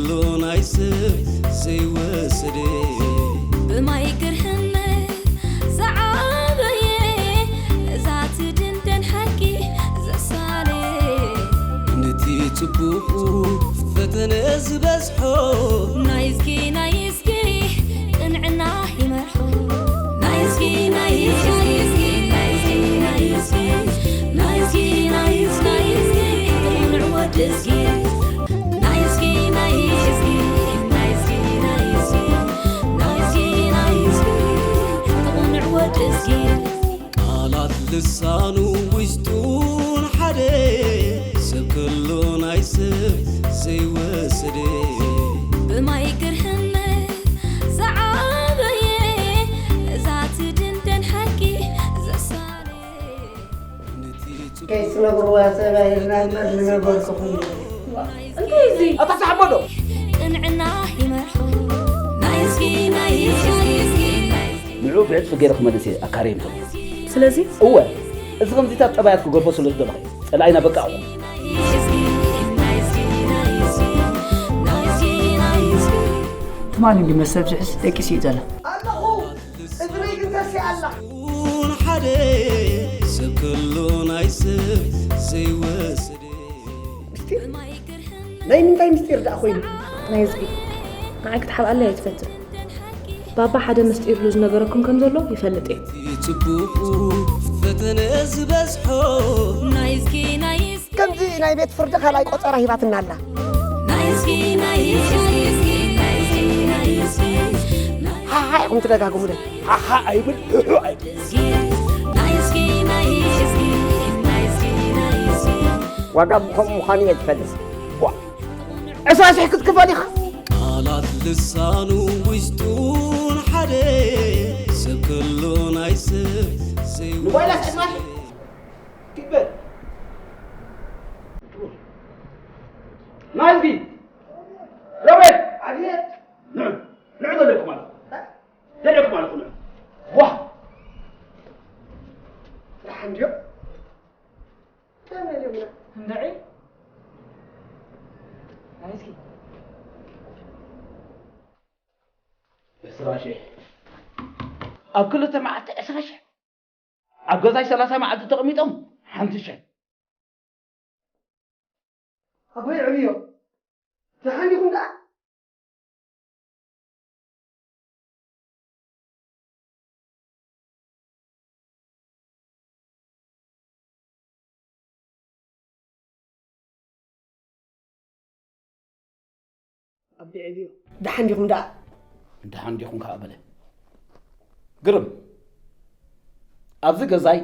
ዝከሎ ናይ ሰብ ዘይወሰደ። ብማይ ግርህነት ዝዓበየ፣ እዛ ትድንደን ሓቂ ዘሳለ። ነቲ ጽቡቕ ፈተነ ዝበዝሖ። ናይዝጊ፣ ናይዝጊ፣ ቅንዕና ይመርሖ። ናይዝጊ፣ ናይዝጊ፣ ናይዝጊ፣ ናይዝጊ፣ ናይዝጊ፣ ናይዝጊ፣ ናይዝጊ፣ ቅንዕ ወዲ እዝጊ። ናይዝጊ፣ ናይዝጊ፣ ናይዝጊ፣ ናይዝጊ፣ ናይዝጊ፣ ናይዝጊ፣ ቅንዕ ወዲ እዝጊ። ቃላት ልሳኑ ውሽጡን ሓደ፣ ሰብ ከሎ ናይ ሰብ ዘይወሰደ። ብማይ ግርህነት ዝዓበየ፣ እዛ ትድንደን ሓቂ ዘሳለ። ነቲ ጽቡቕ ከይትነግርዋ ተባሂልና እምበር ዝነበርኩኹም። እንታይ እዚ? ኣታ ተሓበዶ። ቅንዕና ይመርሖ። ናይዝጊ፣ ናይዝጊ፣ ናይዝጊ፣ ናይዝጊ። ንዑ ብዕጽፊ ገይረ ክመልስ እየ ኣካርየ እንተሎ። ስለዚ እወ፣ እዚ ከምዚታት ጠባያት ክገድፎ ስለ ዝደለኹ እየ። ጸላኢና በቃ ኣቑም። ትማሊ እንዲ መሰብ ዝሕስ ደቂስ እዩ ዘሎ። ኣለኹ። እዝነይ ግን ተሲኣ ኣላ። ሓደ ሰብ ከሎ ናይ ሰብ ዘይወስድ። ምስጢር? ናይ ምንታይ ምስጢር ደኣ ኮይኑ? ናይ ህዝቢ። ንዓይ ክትሓብኣለይ ኣይትፈትን። ባባ ሓደ ምስጢር ኢሉ ዝነገረኩም ከም ዘሎ ይፈልጥ እየ። ጽቡቕ ፈተነ ዝበዝሖ። ናይዝጊ፣ ናይዝጊ። ከምዚ ናይ ቤት ፍርዲ ካልኣይ ቆጸራ ሂባትና ኣላ። ናይዝጊ፣ ናይዝጊ፣ ናይዝጊ፣ ናይዝጊ፣ ናይዝጊ። ሃሃ ኢኹም ትደጋግሙለይ። ሃሃ ኣይብል፣ ሑሑ ኣይብል። ናይዝጊ፣ ናይዝጊ፣ ናይዝጊ፣ ናይዝጊ። ዋጋ ብኸምኡ ምዃኑ እየ ዝፈልጥ። ዋ! ዕስራ ሽሕ ክትክፈል ኢኻ? ቃላት ልሳኑ ውሽጡን ሓደ ሰብ ከሎ ናይ ሰብ ዘይወ- ንሞባይላት ዕስራ ሽሕ? ኪድ በል። ናይዝጊ! ሮቤል! ኣብየት! ንዑ! ንዑ ዘለኩም ኣለኹ። ዘለኩም ኣለኹ፣ ንዑ። ዋ! ደሓን ድዮም? ከመይ ድዮም? እንድዒ። ናይዝጊ። ዕስራ ሽሕ። ኣብ ክልተ መዓልቲ ዕስራ ሽሕ። ኣብ ገዛይ ሰላሳ መዓልቲ ተቐሚጦም ሓንቲ ሽሕ። ኣቦይ ዕብዮ፣ ደሓን ዲኹም ደኣ? ኣቢ ዕብዮ፣ ደሓን ዲኹም ደኣ? ደሓን ዲኹም ከኣ በለ። ግርም፣ ኣብዚ ገዛይ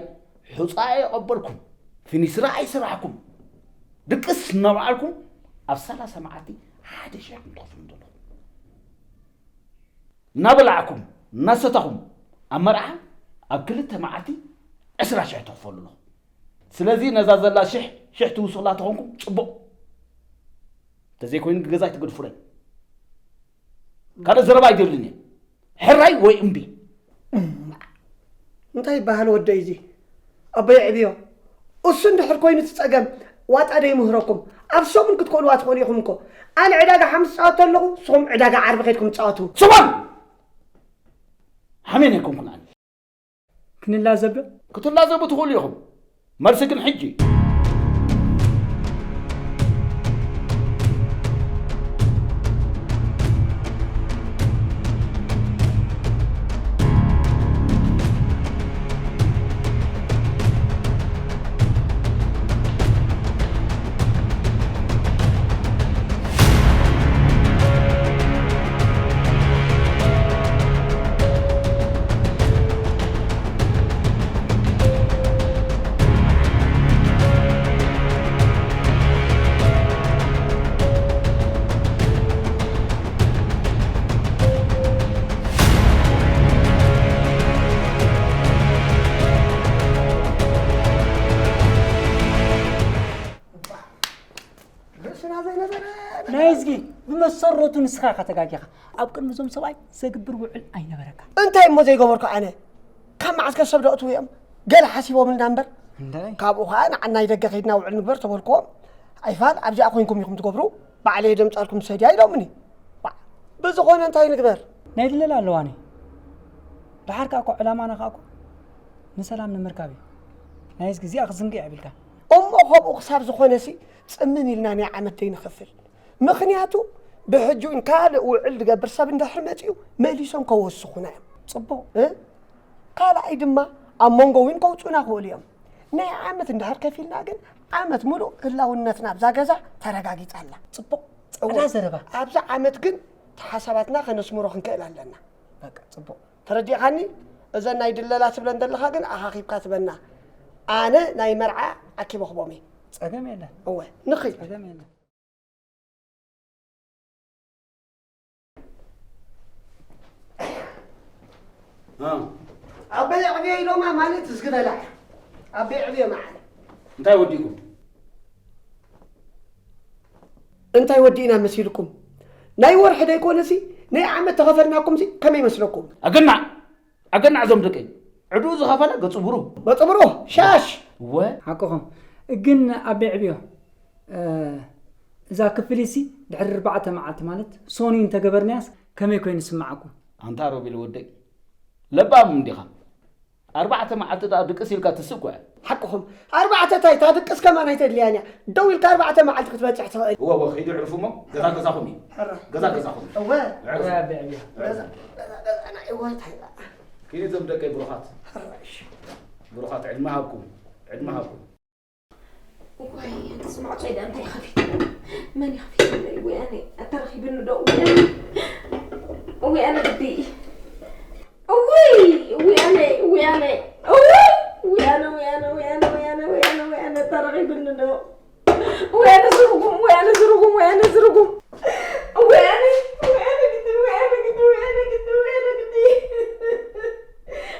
ሑጻ ኣይቐበልኩም፣ ፊኒስራ ኣይሰራሕኩም፣ ድቅስ እናበዓልኩም ኣብ ሰላሳ መዓልቲ ሓደ ሽሕ ኢኹም ትኸፍሉ ዘለኹም። እናበላዕኩም እናሰተኹም ኣብ መርዓ ኣብ ክልተ መዓልቲ ዕስራ ሽሕ ትኽፈሉ ኣለኹም። ስለዚ ነዛ ዘላ ሽሕ ሽሕ ትውስኹላ ተኾንኩም ጽቡቕ። እንተዘይኮይኑ ገዛ ኣይትገድፉለይ። ካልእ ዘረባ ኣይደልን እየ። ሕራይ ወይ እምቢ። እንታይ ይበሃል ወደይ እዚ? ኣቦይ ዕብዮ፣ እሱ እንድሕር ኮይኑ እቲ ጸገም ዋጣ ዶ ይምህረኩም? ኣብ ሰሙን ክትኮንዋ ትኽእሉ ኢኹም እኮ። ኣነ ዕዳጋ ሓሙስ ጻወት ኣለኹ፣ ንስኹም ዕዳጋ ዓርቢ ከይድኩም ጻወቱ። ስማን! ሓሜን ኣይኮንኩን ኣነ። ክንላዘብ ዶ? ክትላዘቡ ትኽእሉ ኢኹም። መልሲ ግን ሕጂ። መሰረቱ ንስኻ ኢኻ ተጋጊኻ። ኣብ ቅድሚ እዞም ሰብኣይ ዘግብር ውዕል ኣይነበረካ። እንታይ እሞ ዘይገበርኩ ኣነ? ካብ መዓስ ከ ሰብ ደቕትዉ እዮም? ገለ ሓሲቦምልና እምበር። እንታይ? ካብኡ ኸኣ ንዓ ናይ ደገ ከይድና ውዕል ንግበር ተበልክዎም። ኣይፋል ኣብዚኣ ኮይንኩም ኢኹም ትገብሩ። ባዕለይ ደምጻልኩም ሰድያ ኢሎምኒ። ዋ፣ ብዝኾነ እንታይ ንግበር? ናይ ድለላ ኣለዋኒ። ደሓር ከኣ እኮ ዕላማና ከኣ እኮ ንሰላም ንምርካብ እዩ። ናይዚ ግዜ ክዝንግዕ የብልካን። እሞ ከምኡ ክሳብ ዝኾነሲ ጽምም ኢልና ናይ ዓመት ደይ ንኸፍል። ምኽንያቱ ብሕጂ እውን ካልእ ውዕል ዝገብር ሰብ እንድሕር መጺኡ መሊሶም ከወስኹና እዮም። ጽቡቕ። እ? ካልኣይ ድማ ኣብ መንጎ እውን ከውጽኡና ክኽእሉ እዮም። ናይ ዓመት እንድሕር ከፊልና ግን ዓመት ሙሉእ ህላውነትና ኣብዛ ገዛ ተረጋጊጻ ኣላ። ጽቡቕ። እወ። ጻዕዳ ዘረባ። ኣብዛ ዓመት ግን እቲ ሓሳባትና ከነስምሮ ክንክእል ኣለና። በቃ፣ ጽቡቕ። ተረዲእኻኒ? እዘን ናይ ድለላ ትብለን ዘለኻ ግን ኣኻኺብካ ትበና። ኣነ ናይ መርዓ ኣኪበኽቦም እየ። ጸገም የለን። እወ፣ ንኺድ። ጸገም የለን። እ። ኣበይ ዕብዮ ኢሎማ ማለት ዝግበላ እያ። ኣበይ ዕብዮ መዓለ። እንታይ ወዲእኩም? እንታይ ወዲእና መሲልኩም? ናይ ወርሒ ደይኮነሲ ናይ ዓመት ተኸፈልናኩምሲ ከመይ ይመስለኩም? ኣገናዕ! ኣገናዕ እዞም ደቀይ። ዕድኡ ዝኸፈለ ገጹ ብሩህ። ገጹ ብሩህ፣ ሻሽ! እወ። ሓቅኹም። ግን ኣቤ ዕብዮ፣ እ፣ እዛ ክፍሊሲ ድሕሪ ኣርባዕተ መዓልቲ ማለት ሶኒ እንተገበርናያስ ከመይ ኮይኑ ይስምዓኩም? ኣንታ ሮቤል ወደይ፣ ለባም እንዲኻ። ኣርባዕተ መዓልቲ ደኣ ድቅስ ኢልካ ትስእ እኮ እያ። ሓቅኹም። ኣርባዕተ ታይ፣ እታ ድቅስ ከማን ኣይተድልያን እያ። ደው ኢልካ ኣርባዕተ መዓልቲ ክትበጽሕ ትኽእል። እወ፣ እወ፣ ኺዱ ዕርፉ እሞ፣ ገዛ ገዛኹም እዩ። ሕራይ። ገዛ ገዛኹም እዩ። እወ። ዕርፉ። እወ፣ ኣቤ ዕብዮ። ገዛ፣ ገዛ፣ ገዛ፣ ገዛ፣ እወ፣ ታይ ደኣ። ኪዱ እዞም ደቀይ ብሩኻት። ሕራይ፣ እሺ። ብሩኻት፣ ዕድመ ሃብኩም። ዕድመ ሃብኩም። እዋይ፣ ኣንተስ ማዕጾይ ደኣ እንታይ ከፊቱ? መን እዩ ከፊቱ? እዋይ ኣነ፣ ኣተረኺብኒ ዶ? እዋይ ኣነ፣ እዋይ ኣነ ግዲ። እውይ፣ እውይ ኣነ፣ እውይ ኣነ። እውይ፣ እውይ ኣነ፣ እውይ ኣነ፣ እውይ ኣነ፣ እውይ ኣነ፣ እውይ ኣነ፣ እውይ ኣነ፣ ኣተረኺብኒ ዶ? እውይ ኣነ ዝርጉም፣ እውይ ኣነ ዝርጉም፣ እውይ ኣነ ዝርጉም። እውይ ኣነ፣ እውይ ኣነ ግዲ፣ እውይ ኣነ ግዲ፣ እውይ ኣነ ግዲ፣ እውይ ኣነ ግዲ።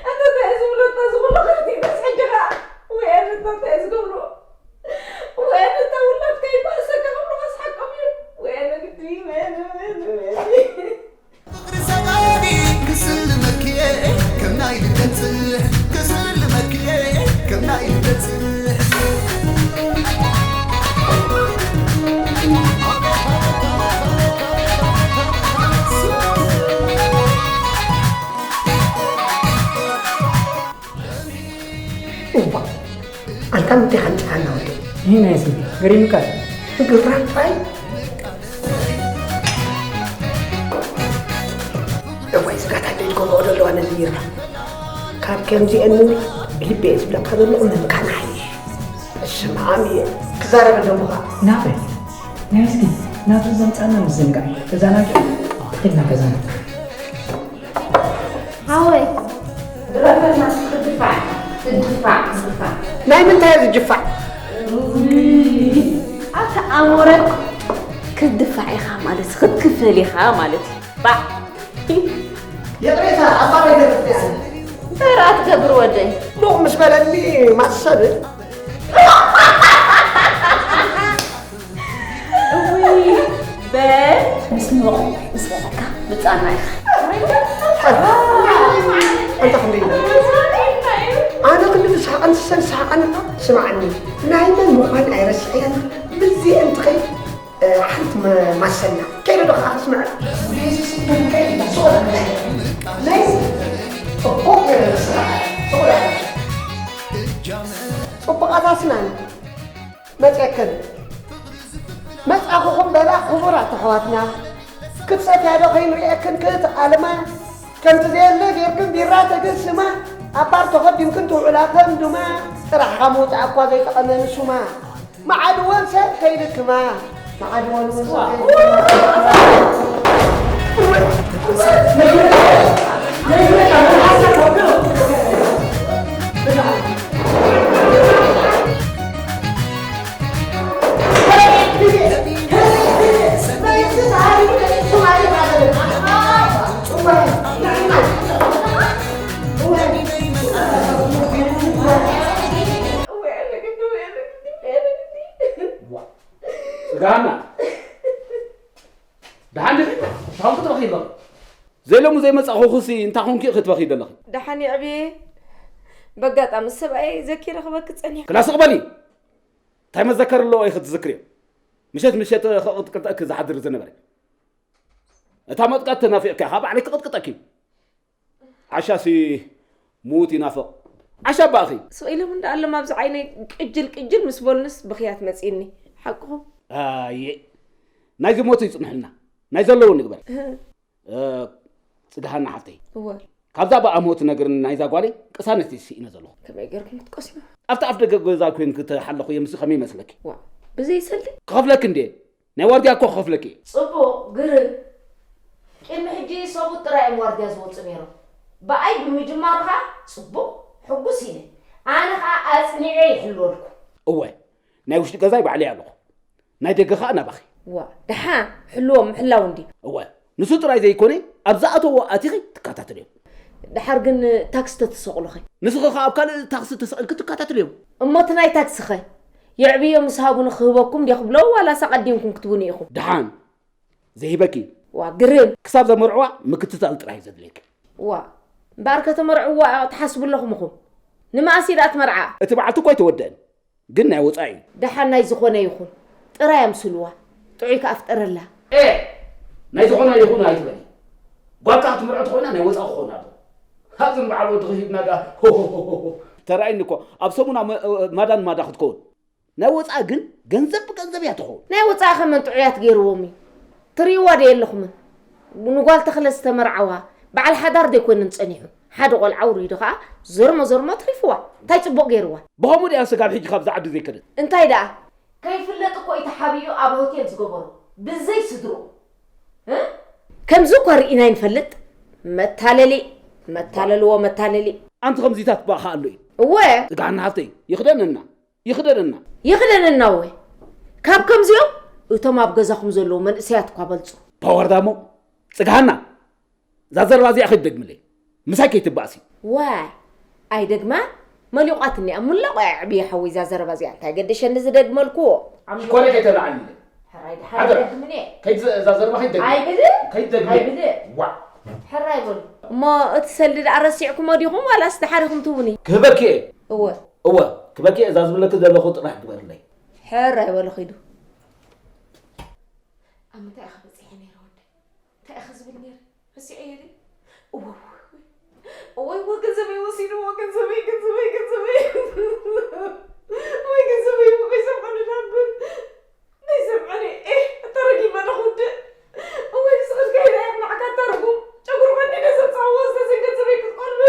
ኣንታ እንታይ እየ ዝብሎ፣ ኣንታ ዝብሎ ከፍቲ በስ ሕጂ ኸኣ። እውይ ኣነ፣ ኣንታ እንታይ እየ ዝገብሮ? እውይ ኣነ፣ እታ ውላድካ ይባእሰካ ከብሉኻስ ሓቆም እዩ። እውይ ኣነ ግዲ፣ እውይ ኣነ፣ እውይ ኣነ፣ እውይ ኣነ። ፍቕሪ ሰጋዲ ክስልመኪ እየ ከም ናይ ልደት፣ ክስልመኪ እየ ከም ናይ ልደት። እዋ፣ ኣንታ ምንታይ ከምጽኣና ወደይ? ይህ ናይ ስም ገሪምካ። ፍቅር ጥራይ? እዋይ፣ ስጋት ኣለይ ዝገብርኦ ዘለዋ ነዚ ቢራ። ካብ ከምዚአን ንብላ ብልቢ እየ ዝብለካ ዘለኹ ምምካን ሓይሽ። እስማዓም እየ ክዛረብ ኣለኹ ኸዓ። ናበይ? ናይ እስኪ ናቱ ዘምጻና ምዝንጋዕ። ተዘናጊዕ። ሂድና ገዛና። ሓወይ። ድረፈና ክትድፋዕ፣ ክትድፋዕ፣ ክትድፋዕ። ናይ ምንታይ እዩ ዝድፋዕ? ኣታ ኣሞረ ክትድፋዕ ኢኻ ማለት፣ ክትክፈል ኢኻ ማለት እዩ። ባዕ። ይቕሬታ፣ ኣባባይ ደረፍቲ ኣነ። እንታይ ደኣ ትገብር ወደይ? ሉቕ ምስ በለኒ ማሰብ። እውይ፣ በል። ምስ ሞቕ ምስ በለካ ብጻና ኢኻ። ኣንታ ክንደይ? ኣነ ክንዲ ዝስሓቐን ዝሰን ዝስሓቐን እኳ ስምዓኒ። ናይ መን ምዃን ኣይረስዐያን። ብዚአን ትኸይድ፣ እ፣ ሓንቲ መ-፣ ማሰና። ከይደ ዶ ከዓ ክስምዐ? ናይዚ ጽቡቕ ገይረ ስራሕ። ጽቡቕ ገይረ። ጽቡቓት ኣስናን። መጺአክን። መጻኹኹም በላ ክቡራት ኣሕዋትና። ክትሰትያ ዶ ከይንሪኤክን ክእቲ ኣለማ? ከምቲ ዘየለ ጌርክን ቢራ ተግስማ፣ ኣብ ባር ተኸዲንክን ትውዕላ ከም ዱማ፣ ጥራሕኻ ምውጻእ እኳ ዘይጠቐመ ንሱማ። መዓድወን ሰብ ከይልክማ፣ መዓድወን ሰብ ከይልክማ። ጽጋና፣ እሞ ዘይመጻኹኹሲ እንታይ ኾንኪ ክትበኺ ዘለኺ? ደሓን የዕብየ። በጋጣሚ ሰብኣየ ዘኪረ ክበኪ ጸኒሐ። ክላ ስቕ በሊ። እንታይ መዘከር ኣለዎ ኢኺ ትዝክርዮ? ምሸት ምሸት ክቕጥቅጠኪ ዝሓድር ዝነበረ። እታ መጥቃት ተናፊቕኪ ኢኻ፣ ባዕለይ ክቕጥቅጠኪ። ዓሻሲ ሙት ይናፍቕ። ዓሻ ባእኺ። ስቕ ኢሎም እንዳ ኣሎም ኣብዚ ዓይነይ ቅጅል ቅጅል ምስ በሉንስ ብኽያት መጺእኒ። ሓቅኹም። ኣየ፣ ናይ ዝሞቱ ይጽንሕልና። ናይ ዘለዉ ንግበር። እህ። እ፣ ጽግሃና ሓፍተይ። እወ። ካብዛ ብኣሞ ትነግርኒ ናይዛ ጓለይ ቅሳነት እየ ስኢነ ዘለኹ። ከመይ ጌርኩም ክትቀስኑ? ኣብቲ ኣፍ ደገ ገዛ ኮይንኪ ተሓለኹ እየ፣ ምስ ከመይ ይመስለኪ? ዋ፣ ብዘይ ሰልዲ? ክኸፍለኪ እንድየ። ናይ ዋርድያ እኮ ክኸፍለኪ እየ። ጽቡቕ፣ ግርም። ቅድሚ ሕጂ ሰብኡት ጥራይ እዮም ዋርድያ ዝወጹ ነይሮም። ብኣይ ብምጅማሩ ኸኣ ጽቡቕ፣ ሕጉስ ኢለ። ኣነ ኸኣ ኣጽኒዐ ይሕልወልኩ። እወ፣ ናይ ውሽጢ ገዛይ ባዕለይ ኣለኹ። ናይ ደገ ኸኣ ናባኺ። ዋ፣ ደሓን፣ ሕልዎም ምሕላው እንድዩ። እወ፣ ንሱ ጥራይ ዘይኮነ፣ ኣብ ዝኣተዎ ኣቲኺ ትከታተልዮ። ደሓር ግን ታክሲ ተትሰቕሉኸ? ንስኺ ኸኣ ኣብ ካልእ ታክሲ ተሰቒልኪ ትከታተልዮ። እሞ እቲ ናይ ታክሲኸ? የዕብዮ ምስ ሃቡኒ ክህበኩም ድየ ክብሎ ዋላስ ኣቐዲምኩም ክትቡኒ ኢኹም? ደሓን ዘይህበኪ። ዋ፣ ግርም። ክሳብ ዘመርዕዋ ምክትታል ጥራይ እዩ ዘድልየኪ። ዋ፣ እምበኣር ከተመርዕዋ ትሓስቡ ኣለኹም ኢኹም። ንመኣስ ኢዳ ትመርዓ? እቲ በዓልቲ እኮ ኣይተወደአን፣ ግን ናይ ወጻኢ እዩ። ደሓን ናይ ዝኾነ ይኹን፣ ጥራይ ኣምስልዋ። ጥዑይ ከኣ ፍጠረላ። ኤ፣ ናይ ዝኾነ ይኹን ኣይትበሊ። ጓልካ ክትምርዖ ተኾይና ናይ ወጻኢ ክኾን ኣለዎ። ካብዚ ንበዓል ወዲ ክሂድና ደኣ፣ ሆ፣ ሆ፣ ሆ፣ ሆ። ተራእይኒ እኮ፣ ኣብ ሰሙና መ-፣ ማዳን ማዳ ክትከውን። ናይ ወጻኢ ግን ገንዘብ ብገንዘብ እያ ትኸውን። ናይ ወጻኢ ከ መን ጥዑያት ገይርዎም እዩ? ትርእይዋ ዶ የለኹምን? ንጓል ተኽለ ዝተመርዓዋ በዓል ሓዳር ዶ ኣይኮነን ጸኒሑ? ሓደ ቆልዓ ውሪዱ ኸኣ ዘርሞ ዘርሞ ኣትሪፍዋ። እንታይ ጽቡቕ ገይርዋ? ብኸምኡ ድያ ስጋብ ሕጂ ካብዛ ዓዲ ዘይከደት? እንታይ ደኣ? ከይፍለጥ እኮ እዩ ተሓቢኡ ኣብ ሆቴል ዝገበሮ። ብዘይ ስድርኡ። እ? ከምዚ እኳ ርኢና ኣይንፈልጥ። መታለሊ፣ መታለልዎ መታለሊ። ኣንቲ ከምዚታት ባኻ ኣሎ እዩ። እወ። ጽግሃና ሃብተይ፣ ይኽደነና። ይኽደነና። ይኽደነና እወ። ካብ ከምዚኦም እቶም ኣብ ገዛኹም ዘለዉ መንእሰያት እኳ በልጹ። ፓወር ዳሞ፣ ጽግሃና፣ እዛ ዘረባ እዚኣ ከይትደግምለይ። ምሳይ ከይትባእሲ። ዋይ፣ ኣይደግማ? መሊቋትኒ እያ። ሙላቕ እያ ዕብየ ሓወይ እዛ ዘረባ እዚኣ። እንታይ ገደሸኒ ዝደግመልኩዎ? ሽኮረ ከይተላዓልኒ። ሕራይ ደሓን ሓደራ። ኣይደግምን እየ። ከይት-፣ እዛ ዘረባ ከይትደግሚ። ኣይብል? ከይትደግሚ። ኣይብል? ዋ። ሕራይ በሉ። እሞ እቲ ሰልዲ ደኣ ረሲዕኩሞ ዲኹም ዋላስ ደሓር ኢኹም ትህቡኒ? ክህበኪ እየ። እወ። እወ፣ ክበኪ እዛ ዝብለኪ ዘለኹ ጥራሕ ግበርለይ። ሕራይ በሉ ኺዱ። ኣብ ምንታይ ኢኻ በጺሐ ነይረ ወደይ? እንታይ ኢኻ ዝብል ነይረ? ረሲዐዮ ድየ? እወ፣ እወ፣ እወ፣ እወ፣ ገንዘበይ ወሲድዎ፣ ገንዘበይ፣ ገንዘበይ፣ ገንዘበይ። ወይ ገንዘበይ፣ ወይ ሰብዓኒ ዳንጎን። ናይ ሰብዓኒ፣ ኤህ፣ ኣታ ረጊመ ዶ ክውድእ? እወ፣ ንስኺ ትከይዳ እያ ንዓካ ኣታ ርጉም። ጨጉሪ ቀኒነ ዘምጻእዎ ዝተዘንገ ጽበይ ክትቆርብ።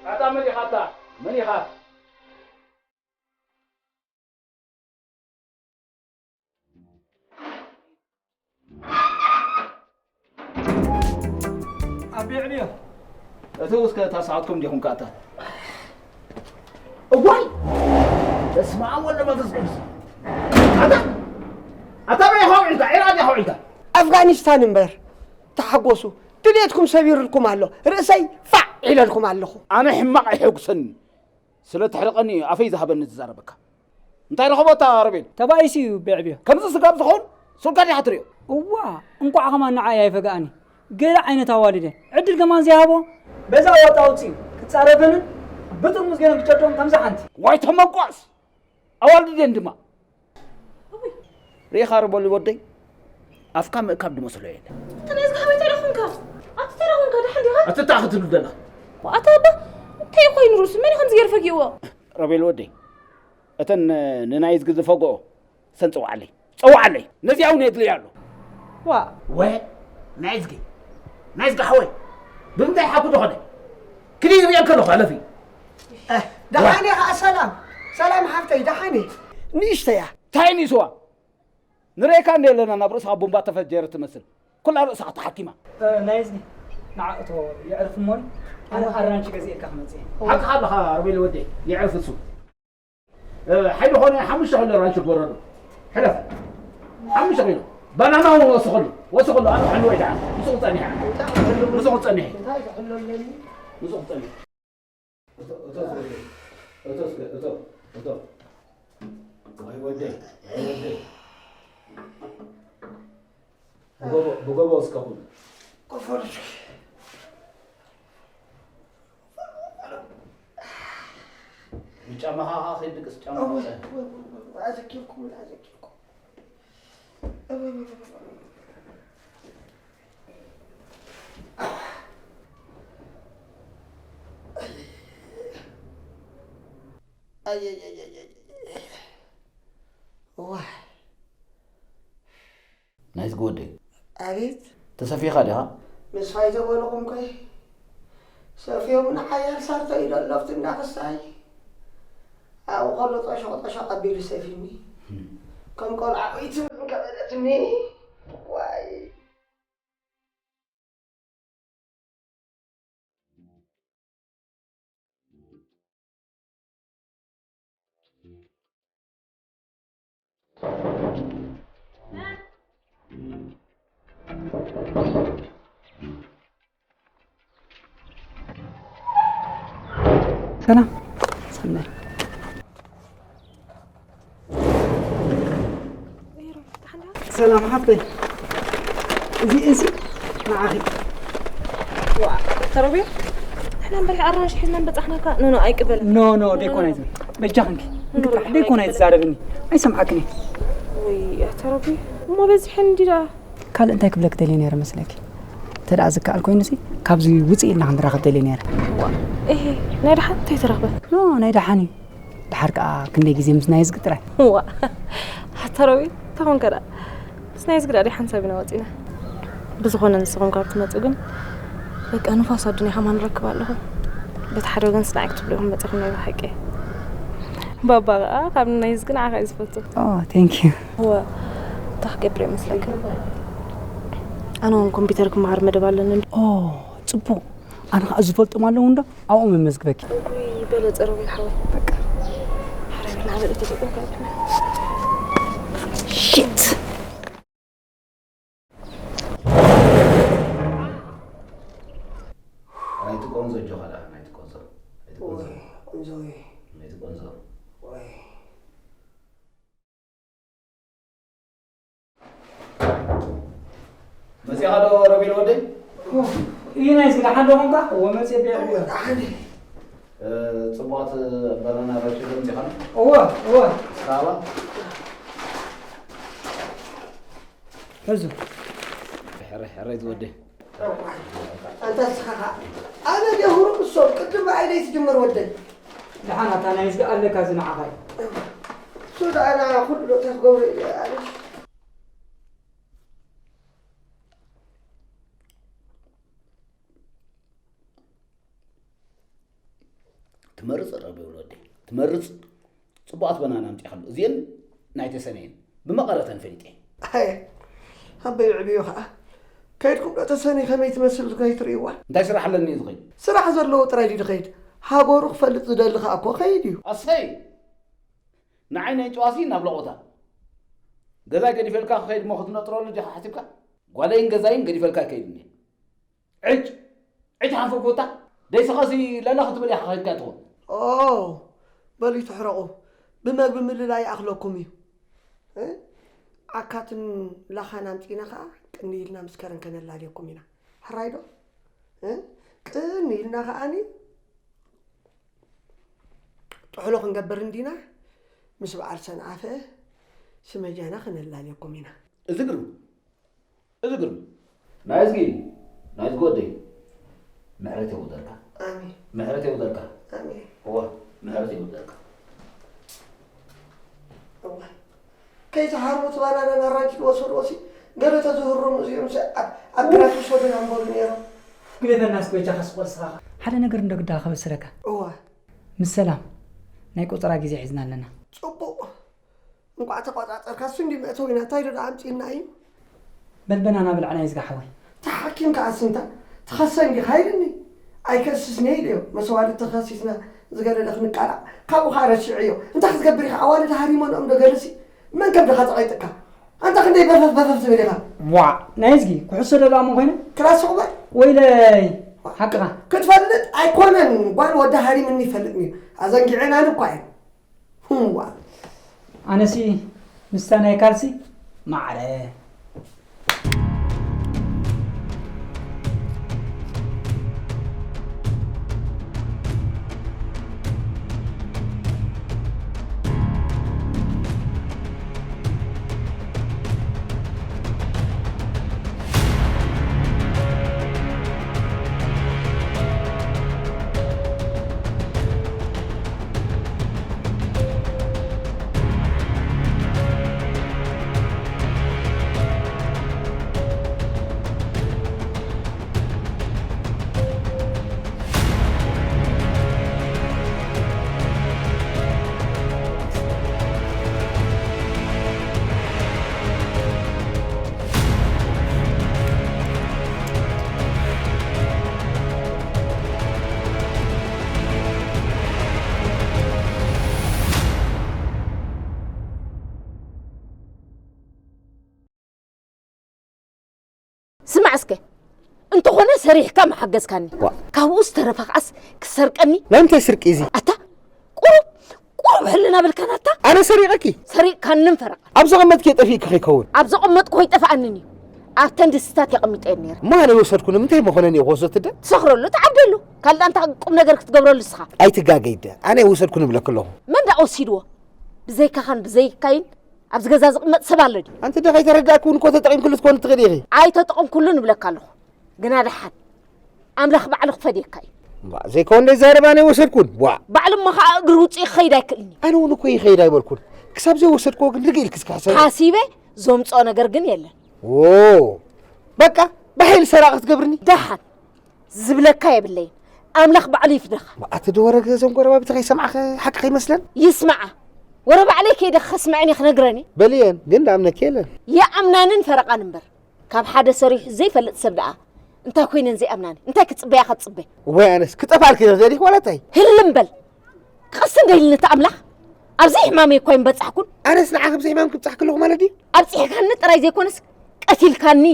ኣታ መን ኢኻ ኣታ? መን ኢኻ? ኣቢ ዕብዮ። እቲ እስከ እታ ሰዓትኩም ዲኹም ከኣታ? እዋይ! በስመ ኣብ ወወልድ ወመንፈስ ቅዱስ። ኣታ፣ ኣታ በይ ኢኻ ውዒልካ? ዒራቕ ዲኻ ውዒልካ? ኣፍጋኒስታን እምበር፣ ተሓጎሱ። ድሌትኩም ሰቢሩልኩም ኣሎ። ርእሰይ ፋዕ ኢለልኩም ኣለኹ። ኣነ ሕማቕ ኣይሐጉሰኒ። ስለ ትሕርቐኒ ኣፈይ ዝሃበኒ ዝዛረበካ። እንታይ ረኸቦ እታ ረቤል? ተባኢሱ እዩ ቤዕብዮ። ከምዚ ስጋብ ዝኸውን ሱልካ ዲኻ ትሪኦ? እዋ፣ እንቋዕ ኸማን ንዓይ ኣይፈግኣኒ። ገለ ዓይነት ኣዋልድ እየን። ዕድል ከማን ዘይሃቦ? በዛ ዋጣ ኣውጺኡ ክጻረፈንን ብጥርሙዝ ገይረን ክጨዶን ከምዛ ሓንቲ። ዋይ ተመቋስ! ኣዋልድ እየን ድማ። ሪኢኻ ርበሉ ወደይ፣ ኣፍካ ምእካብ ዝመስሎ የለን። ተናዝካ ኣበይ ተረኹምካ? ኣብቲ ተረኹምካ ደሓን ዲኻ? ኣቲ እንታይ ክትብል ዘለኻ? ኣታ ኣባ፣ እንታይ ኮይኑ ሩስ? መን እዩ ከምዚ ገይሩ ፈጊእዎ? ረቤል ወደይ፣ እተን ንናይዝጊ ዝፈግኦ ሰን ጽውዓለይ። ጽውዓለይ። ነዚኣ እውን የድልያ ኣሎ። ዋ። ወ፣ ናይዝጊ። ናይዝጊ ሓወይ። ብምንታይ ሓኩ ዝኾነ? ክዲ ይሪኦ ከለኹ ኣለፊ። እ፣ ደሓን እየ ኸዓ ሰላም። ሰላም ሓፍተይ፣ ደሓን እየ። ንእሽተይ እያ። እንታይ ንስዋ? ንርእየካ እንደ ኣለና ናብ ርእስኻ ቦምባ ተፈጀረ ትመስል። ኩላ ርእስኻ ተሓኪማ። እ፣ ናይዝጊ፣ ንዓ እቶ የዕርፍ እሞ፣ ኣነ ኣራንሺ ገዚኤልካ ክመጽእ እየ። ሓቅኻ ኣለኻ ሮቤል ወደይ፣ የዕርፍ እሱ። እ፣ ሓይሊ ኾነ ሓሙሽተ ኪሎ ራንሺ በረዶ። ሕለፍ። ሓሙሽተ ኪሎ። ባናና እውን ወስኸሉ፣ ወስኸሉ፣ ኣነ ክሕሉ ወይ ደኣ። ምስኡ ክጸኒሕ። ምስኡ ክጸኒሕ። ምስኡ ክጸኒሕ። እቶ፣ እቶ፣ እቶ፣ እቶ፣ እስከ፣ እቶ፣ እቶ። ኣይ ወደይ፣ ኣይ ወደይ። ብጎቦ፣ ብጎቦ እስከ ኩን። ቆፈር እስኪ። ብጫማኻ ኸዓ ከይድቅስ ጫማ ኣወይ፣ ኣውፅእ። ኣወይ፣ ኣወይ፣ ኣወይ፣ ኣዘኪርኩም፣ ኣዘኪርኩም። ኣወይ፣ ኣወይ፣ ኣወይ፣ ኣወይ። ኣይ፣ ኣይ፣ ኣይ፣ ኣይ፣ ኣይ። ዋይ። ናይዝጊ ወደይ። ኣቤት። ተሰፊኻ ዲኻ? ምስ ፋይቶ በልኹም ኮይ። ሰፍዮምኒ ሓያል ሳርቶ ኢሉ ኣሎ ኣብቲ እንዳ ክስታይ። ኣብኡ ከሎ ጠሾቕ ጠሾቕ ኣቢሉ ሰፊኒ። ከም ቆልዓ ውይ ትብል እንከበለትኒ። ዋይ። ሰላም ሰናይ። ሰላም ሓፍተይ፣ እዚ እዚ ንዓኺ። ዋ፣ ተረብዮ? ንሕና እምበር ኣራንሺ ሒዝና እንበጻሕናካ። ኖ፣ ኖ፣ ኣይቅበልን። ኖ፣ ኖ፣ ኖ፣ ኖ፣ ደይኮነ ኖ። እዚ። በጃኽንኪ፣ ኖ፣ እንክትራሕ ኖ፣ ደይኮነ ኣይቅበልን። ትዛረብኒ። ኣይሰምዓክን እየ። ወይ፣ ኣታ ረቢ፣ እሞ በዚሐን እንዲ ደኣ። ካልእ እንታይ ክብለክ ደልየ ነይረ መስለኪ? እንተ ደኣ ዝከኣል ኮይኑሲ፣ ካብዚ ውፅእ ኢልና ክንራኸብ ደልየ ነይረ። ዋ፣ እሄ፣ ናይ ደሓን እንታይ ተረኽበ? ኖ፣ ናይ ደሓን እዩ። ደሓር ከኣ ክንደይ ግዜ ምስ ናይዝጊ ጥራይ። ዋ፣ ኣታ ሮቤል፣ እንታይ ኮንካ ደኣ? ምስ ናይዝጊ ደኣ ሓንሳብ ኢና ወጺና። ብዝኾነ ንስኹም ካብ ትመጹ ግን፣ በቃ ንፋስ ኣዱንያ ከማን ንረክብ ኣለኹ። በቲ ሓደ ወገን ስናይ ክትብሉ ኢኹም መጺኹም ናይ ብሓቂ። ባባ ከኣ ካብ ናይዝጊ ንዓኻ እዩ ዝፈቱ። ኦ፣ thank you። ዋ፣ እንታይ ክገብር እየ መስለካ? ኣነ እውን ኮምፒውተር ክመሃር መደብ ኣለኒ። ኦ፣ ጽቡቕ። ኣነ ኸኣ ዝፈልጦም ኣለዉ እንዶ ኣብኦም መመዝግበኪ። ውይ፣ በለ ጸረቤል ሓወይ። በቃ። ሓራይ ብላ በለ ተጠቀምካ። ሽት። ናይቲ ቆንዞ ኣጆኻ ደኣ፣ ናይቲ ቆንዞ። ናይቲ ቆንዞ። ወይ፣ ቆንዞ ወይ። ናይቲ ቆንዞ። ወይ። መጺኻ ዶ ሮቤል ወደይ? ኦ፣ እዩ ናይ ስጋ ሓደ ኾንካ? እወ፣ መጺአ ቢዐ። እወ፣ ደሓን። እ፣ ጽቡቓት ባናና ረብሺ ዶ መጺኻ? እወ፣ እወ። እስካባ? ሕዙ። ሕረ፣ ሕረ ዝወደይ። እዋይ፣ ኣንታ ንስኻ ኸኣ ኣነ ደሁሩ እሶም ቅድም ብኣይ ደይትጅምር ወደይ። ደሓን ኣታ ናይ ዝገ ኣለካ እዚ ንዓኻ እዩ። እሱ ደኣ ና ኩሉ ዶ ተትገብሮ ኢለ ኣነ። ትመርጽ ረቢ ወደይ። ትመርጽ። ጽቡቓት በናና ኣምጺእካሉ። እዚኤን ናይ ተሰነየን። ብመቐረተን ፈሊጠ። ኣየ፣ ኣበይ ዕብዮ ኸኣ? ከይድኩም ዶ ተሰኒ ከመይ ትመስል ከይትርእይዋ? እንታይ ስራሕ ኣለኒ ዝኸይድ? ስራሕ ዘለዎ ጥራይ ድዩ ዝኸይድ? ሃገሩ ክፈልጥ ዝደሊ ኸኣ እኮ ከይድ እዩ። ኣሰይ! ንዓይ ናይ ጨዋሲ ናብ ለቖታ። ገዛይ ገዲፈልካ ክኸይድ እሞ ክትነጥረሉ ዲኻ ሓሲብካ? ጓለይን ገዛይን ገዲፈልካ ኣይከይድን እየ። ዕጭ! ዕጭ ሓንፈኩታ! ደይስኸሲ ለለ ክትብል ኢኻ ከይድካ ትኾን። ኦ! በሉ ይትሕረቑ። ብመግቢ ምልላይ ይኣኽለኩም እዩ። እ? ዓካትን ላኻን ኣምጺእና ኸኣ ቅኒ ኢልና ምስ ከረን ከነላልየኩም ኢና። ሕራይ ዶ? እ? ቅኒ ኢልና ኸኣኒ ጥሕሎ ክንገብር እንዲና ምስ በዓል ሰንዓፈ ስመጃና ከነላልየኩም ኢና። እዚ ግርም። እዚ ግርም። ናይዝጊ፣ ናይዝጊ ወደይ፣ ምሕረት የውርደልካ። ኣሜን። ምሕረት የውርደልካ። ኣሜን። እወ፣ ምሕረት የውርደልካ። እወ። ከይተሃርሙ እቲ ባናናን ኣራንሽን ወሰድዎሲ፣ ገለ ተዝህረሙ እዚኦምሲ ኣብ፣ ኣብ ግራት ይሰዱ ኢና ምበሉ ነይሮም። ግደፈና እስኪ በጃኻ ስቕ በል ንስኻ። ሓደ ነገር እንዶ ግዳ ከበስረካ። እወ። ምስ ሰላም፣ ናይ ቆጸራ ግዜ ሒዝና ኣለና። ጽቡቕ። እንቋዕ ተቋጻጸርካ፣ እሱ እንዲ መእተዊና፣ እንታይ ዶ ደኣ ኣምጺእና እዩ? በል በናና ብላዕ ናይዝጊ ሓወይ። ተሓኪምካ ኣስንታ፣ ትኸሰ እንዲኻ ኢልኒ። ኣይከስስን እየ ኢለዮ። መሰዋድድ ተኸሲስና ዝገደደ ክንቃላዕ፣ ካብኡ ኸኣ ረሲዐዮ። እንታይ ክትገብር ኢኻ? ኣዋልድ ሃሪሞንኦም ዶ ገለሲ? መን ከም ድኻ ተቐይጥካ? ኣንታ ክንደይ በፈፍ በፈፍ ትብል ኢኻ። ዋ፣ ናይ እዝጊ ኩሕሶ ደኣ እሞ ኮይነ? ክላስ ቁበር። ወይለይ፣ ሓቅኻ። ክትፈልጥ ኣይኮነን፣ ጓል ወዲ ሃሪምኒ ይፈልጥኒ እዩ። ኣዘንጊዐናኒ እኳ እዩ። ህዋ። ኣነሲ ምስታ ናይ ካልሲ ማዕረ። ስማዕ እስከ፣ እንተኾነ ሰሪሕካ መሓገዝካኒ። ዋ። ካብኡ ዝተረፈ ከዓስ ክሰርቀኒ? ናይ ምንታይ ስርቂ እዚ? ኣታ፣ ቁሩብ፣ ቁሩብ ሕልና በልካን ኣታ? ኣነ ሰሪቐኪ? ሰሪቕካንን ፈረቓን። ኣብ ዘቐመጥክዮ ጠፊእኪ ከይከውን? ኣብ ዘቐመጥኩ ኣይጠፍኣንን እዩ። ኣብተን ድስትታት የቐሚጠየን ነይረ። እሞ ኣነ ይወሰድኩ፣ ንምንታይ እሞ ኮነ እየ ክወስዶ ትደ? ትሰኽረሉ፣ ትዓብደሉ። ካልእ ኣንታ ቁም ነገር ክትገብረሉ ንስኻ። ኣይትጋገይ ደ፣ ኣነ ይወሰድኩ ንብለኪ ኣለኹ። መን ደኣ ወሲድዎ? ብዘይካኻን ብዘይካይን ኣብዚ ገዛ ዝቕመጥ ሰብ ኣሎ ድዩ? ኣንቲ ዶ ከይተረዳእኪ እውን እኮ ተጠቒምክሉ ትኮኒ ትኽእሊ ኢኺ። ኣይተጠቐምኩሉን እብለካ ኣለኹ። ግና ደሓን ኣምላኽ ባዕሉ ክፈድየካ እዩ። እምባ፣ ዘይከውን ዘይዛረብ ኣነ ኣይወሰድኩን። ዋ። ባዕሉ እሞ ኸዓ እግሪ ውፅኢ ክኸይድ ኣይክእልን እዩ። ኣነ እውን እኮ ይኸይድ ኣይበልኩን። ክሳብ ዘይወሰድክዎ ግን ርግእ ኢልኪ እስኪ ሕሰቢ። ሓሲበ ዘምፅኦ ነገር ግን የለን። ዎ። በቃ፣ ብሓይሊ ሰራቒ ክትገብርኒ? ደሓን ዝብለካ የብለይን። ኣምላኽ ባዕሉ ይፍደኻ። እምባ፣ ኣቲ ዶ ወረ ገዞም ጎረባብቲ ከይሰማዕኸ ሓቂ ከይመስለን? ይስማዓ። ወረ ባዕለይ ከይደ ከስምዐን እየ ክነግረን እየ። በልየን፣ ግን ደኣምነኪ የለን። የኣምናንን ፈረቓን እምበር። ካብ ሓደ ሰሪሑ ዘይፈልጥ ሰብ ደኣ እንታይ ኮይነን ዘይኣምናኒ? እንታይ ክጽበያ ክትጽበ? ወይ ኣነስ ክጠፍኣልኪ ዶ ደሊኽ ዋላ እንታይ? ህልም በል። ቀስ እንደ ኢልኒ እቲ ኣምላኽ ኣብዚ ሕማመይ እኳ ኣይምበጻሕኩን። ኣነስ ንዓኺ ኣብዚ ሕማም ክብጻሕ ከለኹ ማለት ድዩ? ኣብጺሕካኒ ጥራይ ዘይኮነስ ቀቲልካኒ።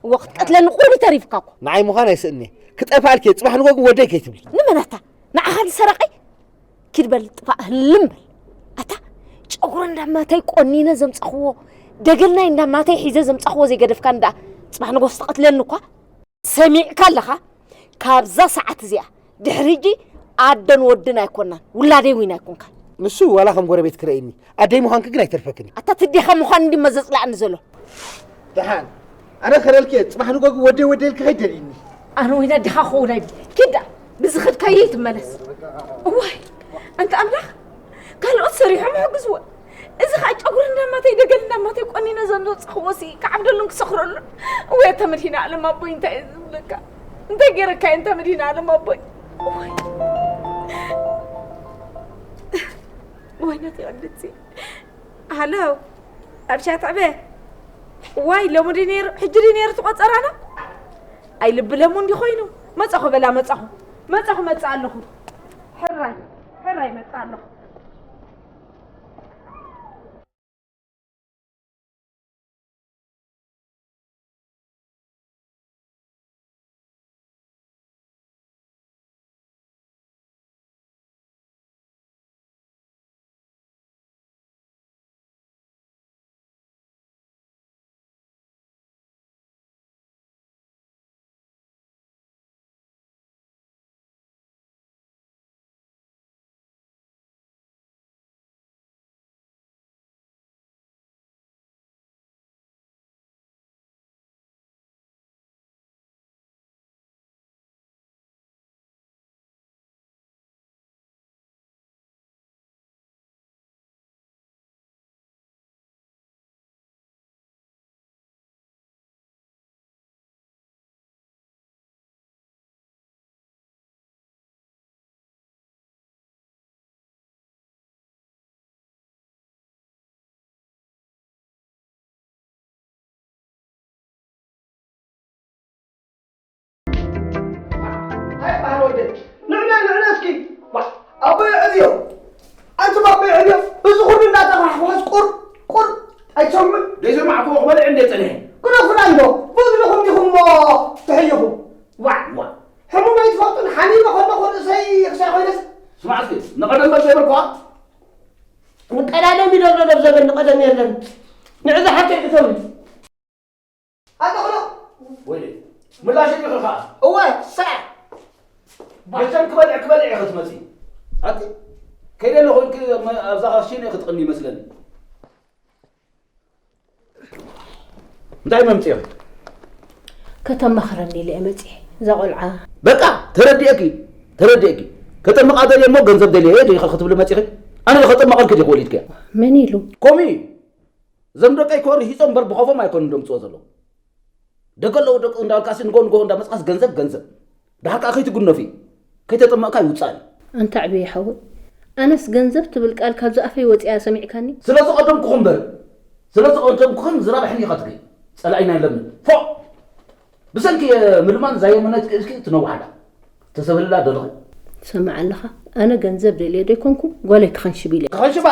እወ ክትቀትለኒ ቁሩብ ተሪፍካ እኮ። ንዓይ ምዃን ኣይስእኒ። ክጠፍኣልኪ እየ፣ ጽባሕ ንጎ ግን ወደይ ከይትብሊ። ንመን ኣታ? ንዓኻ ንሰረቐይ? ኪድ በል ጥፋእ ህልም በል። ኣታ ጨጉሪ እንዳማተይ ቆኒነ ዘምጻኽዎ፣ ደገልናይ እንዳማተይ ሒዘ ዘምጻኽዎ ዘይገደፍካኒ ደኣ ጽባሕ ንጎስ ትቐትለኒ እኳ። ሰሚዕካ ኣለኻ? ካብዛ ሰዓት እዚኣ ድሕሪ ሕጂ ኣደን ወድን ኣይኮናን፣ ውላደይ እውን ኣይኮንካን። ንሱ ዋላ ከም ጎረቤት ክረእየኒ፣ ኣደይ ምዃንኪ ግን ኣይተርፈክን እዩ። ኣታ ትዴኻ ምዃን እንዲሞ ዘጽላእኒ ዘሎ። ደሓን፣ ኣነ ከረልኪ እየ፣ ጽባሕ ንጎ ግን ወደይ ወደይ ኢልኪ ከይደልይኒ። ኣነ ወይና ድኻ ክኸውን ኣይብል። ኪዳ፣ ብዝኸድካዮ ይትመለስ። እዋይ፣ ኣንታ ኣምላኽ፣ ካልኦት ሰሪሖም ይሕግዝዎ። እዚ ኸኣ ጨጉሪ እንዳማተይ፣ ደገል እንዳማተይ ቆኒነ ዘምዘጽኽዎ ሲ ክዓብደሉን ክሰኽረሉን። እወ፣ ኣንታ መድሂነ ዓለም ኣቦይ፣ እንታይ እየ ዝብለካ? እንታይ ገይረካ እየ፣ ኣንታ መድሂነ ዓለም ኣቦይ? እዋይ። እዋይ፣ ናተይ ቅድስቲ። ሃሎ፣ ኣብ ሻትዕበ። ዋይ፣ ሎሚ ድዩ ነይሩ? ሕጂ ድዩ ነይሩ እቲ ቆጸራና? ኣይ፣ ልቢ ለሙ እንዲ ኮይኑ። መጻኹ በላ፣ መጻኹ። መጻኹ፣ መጻ ኣለኹ። ሕራይ፣ ሕራይ፣ መጻ ኣለኹ። ኣይ፣ ባህል ወደ ንዕና፣ ንዕና እስኪ። ዋ፣ ኣቦይ ዕብዮ። ኣንቱም ኣቦይ ዕብዮ፣ እዚ ኩሉ እንዳተፋሕፈሐስ ቁር፣ ቁር። ኣይ፣ ኣይሰምዑን? ዘይሰማዕክዎ ክበልዕ እንደ ጸኒሐ። ግደፉና እንዶ፣ ብእዝንኹም ዲኹም እሞ ተሐይኹ። ዋዕ፣ ዋዕ። ሕሙም ኣይትፈልጡን፣ ሓሚመ ከለኹ ርእሰይ ክሳዕ ኮይነስ። ስማዕ እስኪ፣ ንቐደም በል ዘይበልኩዋ? ንቀዳደም እዩ ዘሎ፣ ዶብ ዘበን ንቐደም የለን። ንዕዚ ሓቂ እቶም ኣለኹ ዶ? ወይለይ፣ ምላሽ እንዲኺ ኸዓ? እወ፣ ስራሕ። መቸም ክበልዕ፣ ክበልዕ ኢኺ ትመጺ። ኣቲ፣ ከይደ ኣለኹ ኢልኪ ኣብዛ ኻሽነ ኢኺ ትቕኒ ይመስለኒ። እንታይ መምጽእኺ? ከተማኽረኒ ኢለ እየ መጺኤ። እዛ ቆልዓ። በቃ፣ ተረዲኤኪ፣ ተረዲኤኪ። ከጠምቓ ደልየ እሞ ገንዘብ ደልየ እየ ዲኺ ክትብሊ መጺኺ? ኣነ ዶ ከጠምቐልኪ ዲኹ ወሊድክያ? መን ኢሉ? ከምኡ እዩ። እዞም ደቀይ እኮ ርሂጾም እምበር ብኸፎም ኣይኮኑን ደምጽዎ ዘለዉ። ደገ ኣለዉ ደቂ እንዳበልካሲ ንጎ ንጎ እንዳመጽኻስ ገንዘብ፣ ገንዘብ። ደሓር ከኣ ከይትጉነፊ፣ ከይተጠመቕካ ይውጻእ እዩ። ኣንታ ዕብየ ሓወይ፣ ኣነስ ገንዘብ ትብል ቃል ካብዚ ኣፈይ ወጺኣ ሰሚዕካኒ? ስለ ዝቐደምኩኹ እምበር፣ ስለ ዝቐደምኩኹም ዝረብሐኒ ኢኻ ትርኢ። ጸላኢና የለምን። ፎእ! ብሰንኪ ምልማን እዛ የመናይት ክእልኪ ትነውሓላ። ተሰብልላ ደለኺ። ትሰምዕ ኣለኻ? ኣነ ገንዘብ ደልየ ዶ ኣይኮንኩ፣ ጓለይ ክኸንሽብ ኢለ። ክኸንሽባ?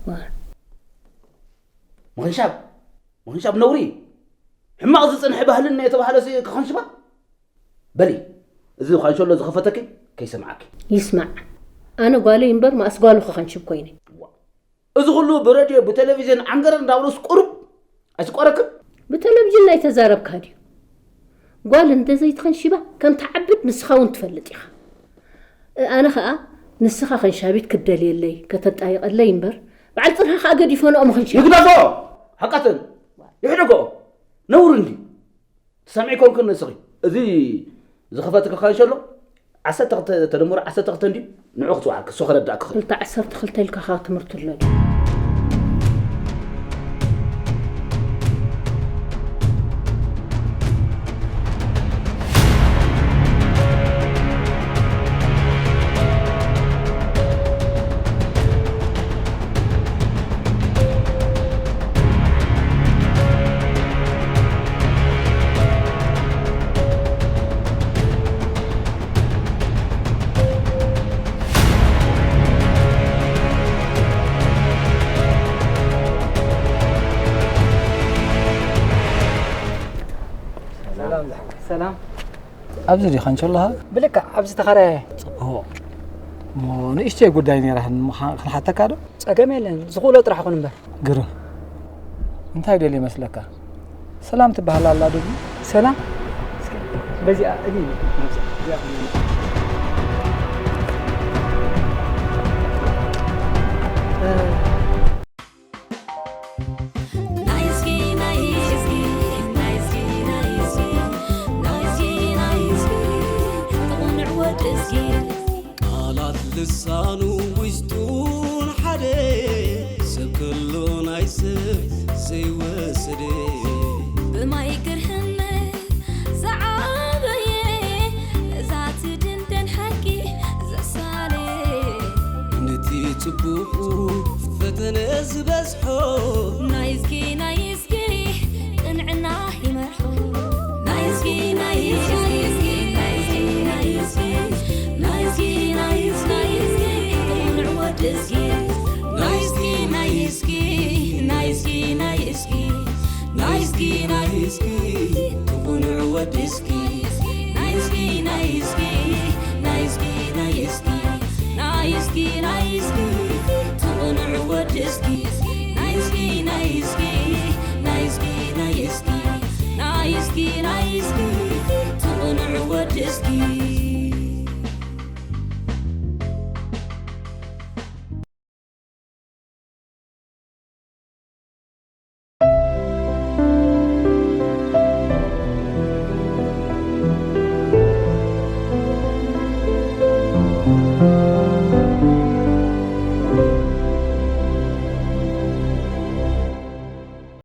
ዋ። ምኽንሻብ፣ ምኽንሻብ ነውሪ። ሕማቕ ዝጸንሐ ባህልና የተባህለ ሲ ክኸንሽባ? በሊ፣ እዚ ኻንሸሎ ዝኸፈተኪ ከይሰምዓኪ። ይስማዕ። ኣነ ጓለይ እምበር መኣስ ጓሉ ክኸንሽብ ኮይነ። ዋ። እዚ ኹሉ ብረድዮ፣ ብቴሌቪዥን ዓንገረር እንዳበሉስ ቁሩብ ኣይስቆረክን? ብቴሌቪዥን ናይ ተዛረብካ ድዩ? ጓል እንተዘይትኸንሽባ ከም ትዓብድ ንስኻ እውን ትፈልጥ ኢኻ። ኣነ ኸኣ ንስኻ ኸንሻቢት ክደልየለይ፣ ከተጣይቐለይ እምበር፣ በዓል ጽንሃ ኸኣ ገዲፎ ንኦም ኸንሽባ። ይግደፎ! ሓቃተን! ይሕደጎ! ነውሪ እንድዩ። ትሰምዒ ኮንክን ንስኺ። እዚ ዝኸፈትኪ ኸንሸሎ ዓሰርተ ክልተ ተደምሮ ዓሰርተ ክልተ እንድዩ። ንዑ ክጽውዓልኪ፣ እሱ ከረዳእኪ ኽእል። ክልተ ዓሰርተ ክልተ ኢልካ ኸኣ ትምህርቲ ኣሎ ድዩ? ሰላም ዝሓወይ። ሰላም። ኣብዚ ዲኻ እንሸሎኻ? ብልክዕ ኣብዚ ተኻራየ። ጽቡቕ። እሞ ንእሽተይ ጉዳይ ነይራ ክን-፣ ክንሓተካ ዶ? ጸገም የለን። ዝኽእሎ ጥራሕ ኩን እምበር። ግርም። እንታይ ደልየ ይመስለካ? ሰላም ትበሃል ኣላ ዶ? ሰላም? እስኪ በዚኣ እኔ ናብዛ እዚኣ ኮይና። ናይ እስኪ፣ ናይ እስኪ፣ ናይ እስኪ፣ ናይ እስኪ፣ ናይ እስኪ፣ ናይ እስኪ፣ ጥቕኑዕ ወዲ እስኪ። ቃላት ልሳኑ ውሽጡን ሓደ፣ ሰብ ከሎ ናይ ሰብ ዘይወሰደ። ብማይ ግርህነ ዝዓበየ፣ እዛ ትድንደን ሓቂ ዘሳለ። ነቲ ጽቡቑ ፈተነ ዝበዝሖ። ናይ እስኪ፣ ናይ እስኪ፣ ቅንዕና ይመርሖ። ናይ እስኪ፣ ናይ እስኪ፣ ናይ እስኪ፣ ናይ እስኪ፣ ናይ እስኪ፣ ናይ እስኪ፣ ናይ እስኪ፣ ቅንዕ ወዲ እስኪ። ናይ እስኪ፣ ናይ እስኪ፣ ናይ እስኪ፣ ናይ እስኪ፣ ናይ እስኪ፣ ናይ እስኪ፣ ናይ እስኪ፣ ጥቁንዕ ወዲ እስኪ። ናይ እስኪ፣ ናይ እስኪ፣ ናይ እስኪ፣ ናይ እስኪ፣ ናይ እስኪ፣ ናይ እስኪ፣ ጥቁንዕ ወዲ እስኪ። ናይ እስኪ፣ ናይ እስኪ፣ ናይ እስኪ፣ ናይ እስኪ፣ ናይ እስኪ፣ ናይ እስኪ፣ ጥቁንዕ ወዲ እስኪ።